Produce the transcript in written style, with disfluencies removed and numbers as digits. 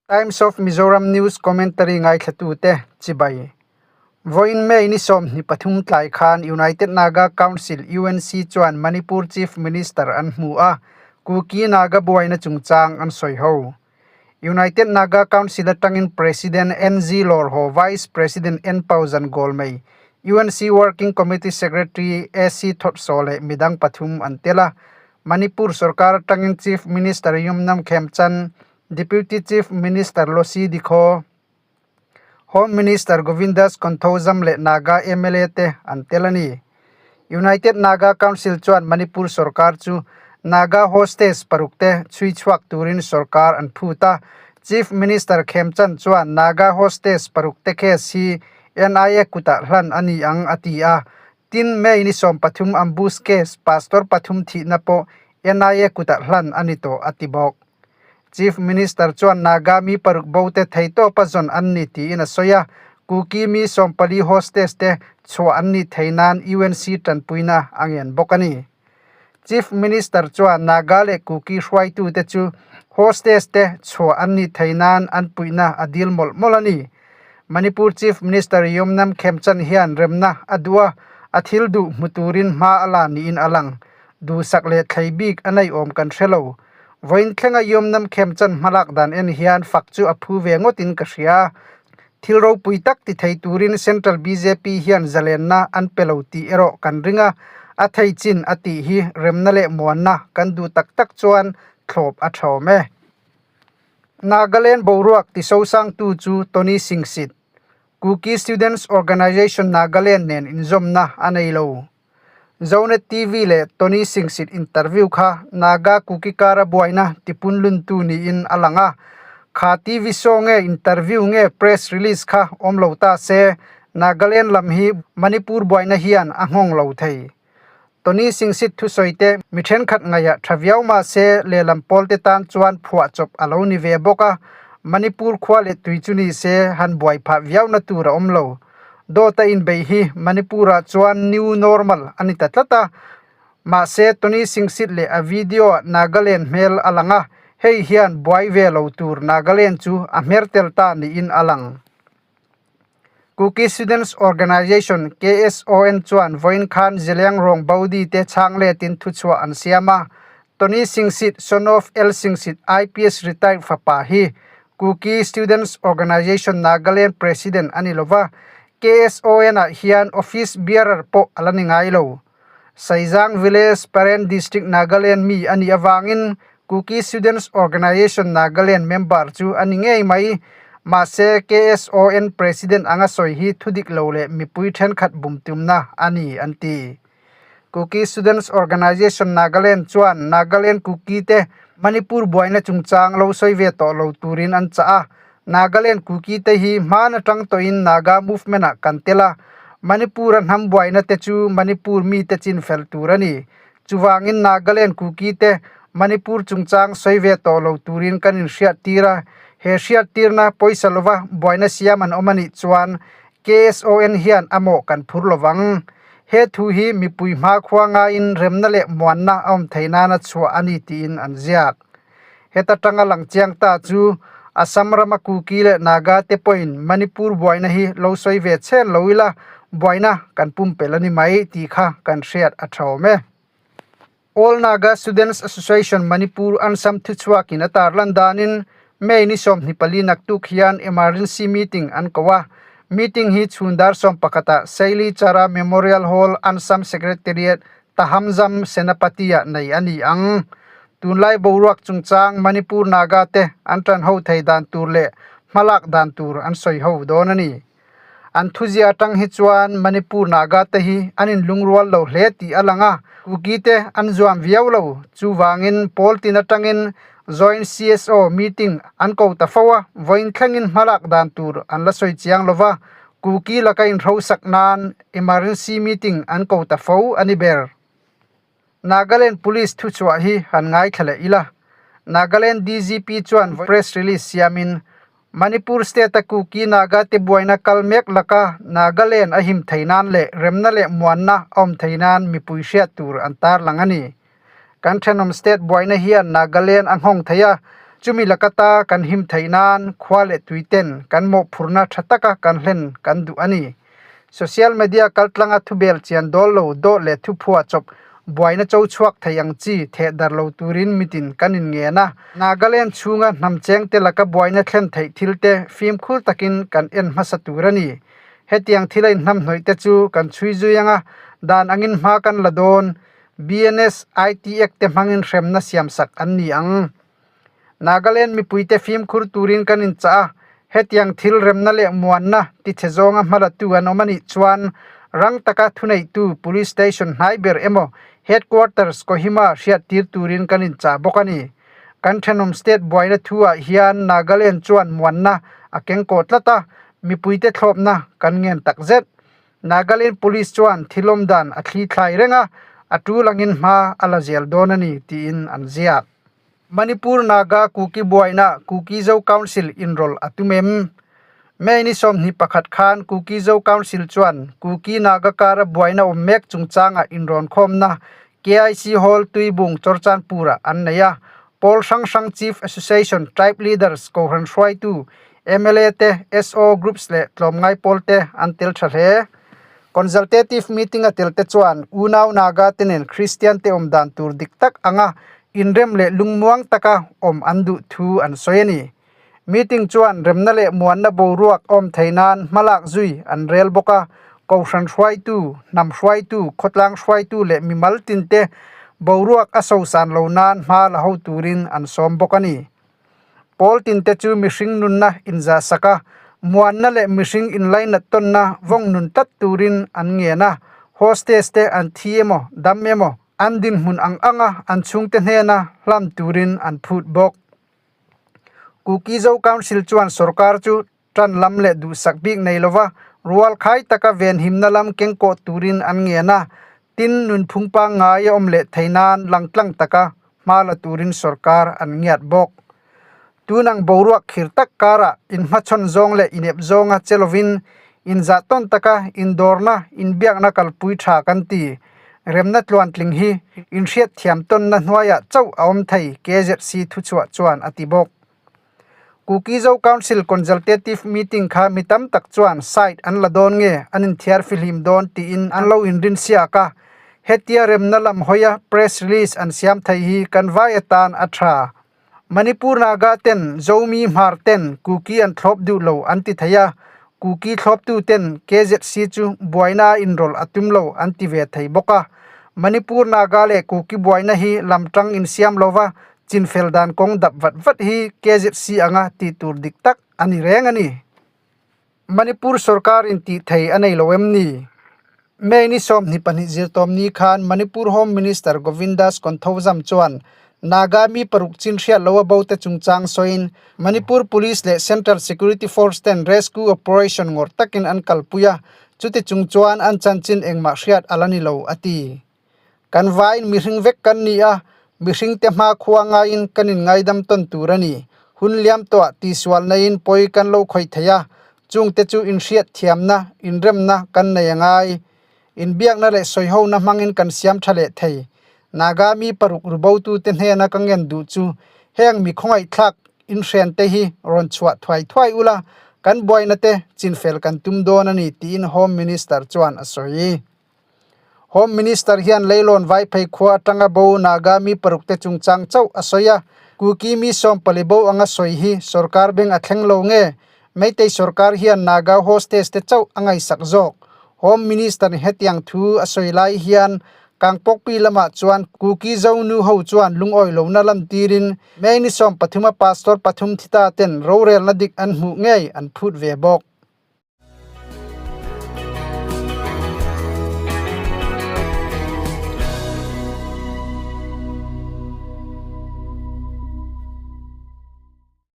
Times of Mizoram News Commentary ngaithlatute chibai. Vawiin May ni 23 tlai khan United Naga Council, UNC, chuan Manipur Chief Minister an hmu a, Kuki Naga buaina chungchang an sawi ho. United Naga Council atangin President NG Lawrho, Vice President N Pauzan Golmei, UNC Working Committee Secretary AC Thotso leh midang pathum an tel a. Manipur sorkar atangin Chief Minister Yumnam Khemchand, Deputy Chief Minister Losi Dikho, Home Minister Govindas Konthoujam leh Naga mla te an tel a ni. United Naga Council chuan Manipur sorkar chu Naga hostage paruk te chhui chhuak turin sorkar an phut a. Chief Minister Khemchand chuan Naga hostage paruk te case hi NIA kutah hlan a ni ang a ti a. Tin, May ni 13 ambush case pastor pathum thihna pawh NIA kutah hlan a ni tawh a ti bawk. Chief Minister chuan Naga mi paruk bo te theitawpa zawn an ni tiin a sawi a, Kuki mi 14 hostage te chhuah an nih thei nan UNC tanpuina a ngen bawk a ni. Chief Minister chuan Naga leh Kuki hruaitute chu hostage te chhuah an nih thei nan an puihna a dil mawlh mawlh a ni. Manipur Chief Minister Yumnam Khemchand hian remna a duh a, a thil duh hmu turin hma a la niin a lang. Duhsak leh thlei bik a neiawm kan hre lo. Vawiin thlenga Yumnam Khemchand hmalak dan en hian fak chu a phu ve ngawtin ka hria. Thil ropui tak ti thei turin Central bjp hian zalenna an pe lo tih erawh kan ring a, a thei chin a tih hi remna leh muanna kan duh tak tak chuan thlawp a thawm e. Nagaland boruak ti sosangtu chu Tony Singsit, Kuki Students Organisation Nagaland nen inzawmna a nei lo. Zonet TV leh Tony Singsit interview kha Naga Kuki kara buaina tipunluntu niin a lang a. Kha TV show nge interview nge press release kha awm lo ta se, Nagaland lam hi Manipur buaina hian a nghawng lo thei. Tony Singsit thusawi te mi thenkhat ngaihah tha viau mah se lehlam pawl te tan chuan phuahchawp a lo ni ve bawk a, Manipur khua leh tui chu ni se han buai phah viauna tur a awm lo. Dawt a inbeih hi Manipur-ah chuan new normal a ni ta tlat a, mahse Tony Singsit leh a video-ah Nagaland hmel a lang a, hei hian buai ve lo tur Nagaland chu a hmer tel ta niin a lang. Kuki Students Organisation, KSON, chuan vawiin khan Zeliang Rong Baudi te chhang letin thuchhuah an siam a, Tony Singsit, son of L Singsit, IPS retired fapa hi Kuki Students Organisation Nagaland President a ni lova, KSON-ah hian Office Bearer pawh a la ni ngai lo. Saizang Village, Paren District, Nagaland mi a nih avangin Kuki Students Organisation Nagaland member chu a ni ngei mai. Mahse, KSON President anga sawi hi thudik lo leh mipui thenkhat bum tumna a ni, an ti. Kuki Students Organisation Nagaland chuan Nagaland Kuki te Manipur buaina chungchang lo sawi ve tawh lo turin an chah a. Nagaland Kuki te hi hman atang tawhin Naga movement ah kan tel a, Manipur a hnam buaina te chu Manipur mite chin fel tur a ni. Chuvangin Nagaland Kuki te Manipur chungchang sawi ve tawh lo turin kan inhriat tir a, he hriat tirna pawisa lova buaina siam an awm a nih chuan KSON hian a mawh kan phur lovang. He thu hi mipui hmakhua ngaiin remna leh muanna a awm thei nana chhuah a ni tiin an ziak. Heta tanga lang chiang ta chu Assam rama Kuki leh Naga te pawhin Manipur buaina hi lo sawi ve chhen lo ila buaina kan pumpelh a ni mai tih kha kan hriat a tha awm e. All Naga Students Association Manipur an sam thuchhuakin a tarlan danin May ni 24 naktuk hian emergency meeting an ko a. Meeting hi chhun dar 11 ah Saili Chara Memorial Hall Ansam Secretariat Tahamzam Senapati ah nei a ni ang. Tunlai boruak chungchang Manipur Naga te an tan ho thei dan tur leh hmalak dan tur an sawi ho dawn a ni. An thuzia atang hi chuan Manipur Naga te hi an inlungrual lo hle tih a lang a, Kuki te an zuam viau lo. Chuvangin pawl tin atangin Joint CSO meeting an ko ta fo a, vawiin thlengin hmalak dan tur an la sawi chiang lo va, Kuki laka inhrosak nan emergency meeting an ko ta fo a ni ber. Nagaland Police thuchhuah hi han ngaithla leh ila. Nagaland DGP chuan press release siamin Manipur state-a Kuki Naga te buaina kal mek laka Nagaland a him thei nan leh remna leh muanna a awm thei nan mipui hriat tur an tarlang a ni. Kan thenawm state buaina hian Nagaland a nghawng thei a. Chumi lakata kan him theih nan khua leh tui ten kan mawhphurhna tha taka kan hlen kan duh a ni. Social media kaltlanga thubel chian dawl lo dawh leh thuphua chawp buaina cho chhuak thei ang chi theh dar lo turin mitin kan inngen a. Nagaland chhunga hnam chengte laka buaina thlen theih thilte fimkhur takin kan en hmasa tur a ni. Hetiang thil a inhnamhnawih te chu kan chhui zui anga dan angin hma kan la dawn. BNS, IT Act te hmangin hremna siamsak an ni ang. Nagaland mipuite fimkhur turin kan inchah a, hetiang thil remna leh muanna tichhe zawnga hmalatu an awm a nih chuan rang taka thuneihtu Police Station hnai ber emaw Headquarters Kohima hriattir turin kan inchah bawk a ni. Kan thenawm state buaina thu ah hian Nagaland chuan muanna a kengkawh tlat a, mipuite thlawpna kan ngen takzet. Nagaland Police chuan thilawm dan a thli thlai reng a, a tul angin hma a la zel dawn a ni tiin an ziak. Manipur Naga Kuki buaina Kuki Zo Council inrawlh a tum em? May ni 21 khan Kuki Zo Council chuan Kuki Naga kara buaina awm mek chungchanga inrawnkhawmna KIC Hall Tuibung Chawrchanpurah an nei a. Pawl hrang hrang Chief Association Tribe Leaders Kohhran hruaitu mla te, SO Groups leh tlawmngai pawl te an tel tha hle. Consultative meeting a tel te chuan unau Naga te nen Kristian te awm dan tur dik tak anga inrem leh lungmuang taka awm an duh thu an sawi a ni. Meeting chuan remna leh muanna boruak awm thei nan hmalak zui an rel bawk a, Kohhran hruaitu, hnam hruaitu, khawtlang hruaitu leh mimal tin te boruak a sosan lo nan hma la ho turin an sawm bawk a ni. Pawl tinte chu mihring nunna inzahsak a, muanna leh mihring inlainat tawnna vawng nun tlat turin an ngen a, hostage te an thi emaw, dam emaw, an dinhmun ang anga an chhungte hnena hlam turin an phut bawk. Kuki Zo Council chuan sorkar chu tan lam leh duhsak bik nei lova rualkhai taka venhimna lam kengkawh turin an ngen a, tin nunphung pangngai a awm leh thei nan langtlang taka hma la turin sorkar an ngiat bawk. Tunang boruak khir tak karah inhmachhawn zawng leh inep zawnga che lovin inzah tawn taka indawrna, inbiakna kalpui tha kan ti. Remna tluantling hi inhriatthiam tawnna hnuaiah chauh a awm thei, KZC thuchhuah chuan a ti bawk. Kuki Zo Council Consultative Meeting kha mi tam tak chuan side an la dawn nge an inthiar fihlim dawn tiin an lo inrin siak a, hetia remna lam hawia press release an siam thei hi kan vai atan a tha. Manipur Naga ten Zomi Hmar ten Kuki an thlawp duh lo an ti thei a, Kuki thlawptu ten KZC chu buaina a inrawlh a tum lo an ti ve thei bawk a. Manipur Naga leh Kuki buaina hi lamtang insiam lova Chinfel dan kawng dap vat vat hi KZC anga tih tur dik tak a ni reng a ni. Manipur sorkarin tih thei a nei lo em ni? May ni 22 zirtawm ni khan Manipur Home Minister Govindas Konthoujam chuan Naga mi paruk chin hriat lo a bo te chungchang sawiin Manipur Police leh Central Security Force ten rescue operation ngawrh takin an kalpui a, chuti chung chuan an chanchin engmah hriat a la ni lo a ti. Kan vain mihring vek kan ni a, mihringte hmakhua ngaiin kan inngaidam tawn tur a ni. Hun liam tawhah tihsual naiin pawi kan lo khawih thei a, chungte chu inhriat thiamna, inremna kan nei a ngai. Inbiakna leh sawihona hmangin kan siam tha leh thei. Naga mi paruk rubotute hnena ka ngen duh chu heng mi khawngaihthlak inhrente hi rawn chhuah thuai thuai ula, kan buaina te chinfel kan tum dawn a ni tiin Home Minister chuan a sawi. Home Minister hian Leilawn Vaiphei khua atanga bo Naga mi parukte chungchang chauh a sawi a, Kuki mi sawmpali bo anga sawi hi sorkar beng a thleng lo nge? Meitei sorkar hian Naga hostage te chauh a ngaihsak zawk. Home Minister in hetiang thu a sawi lai hian Kangpokpi lamah chuan Kuki Zo nu ho chuan lungawi lohna lantirin May ni 13 a pastor pathum thi ta ten rorelna dik an hmuh ngei an phut ve bawk.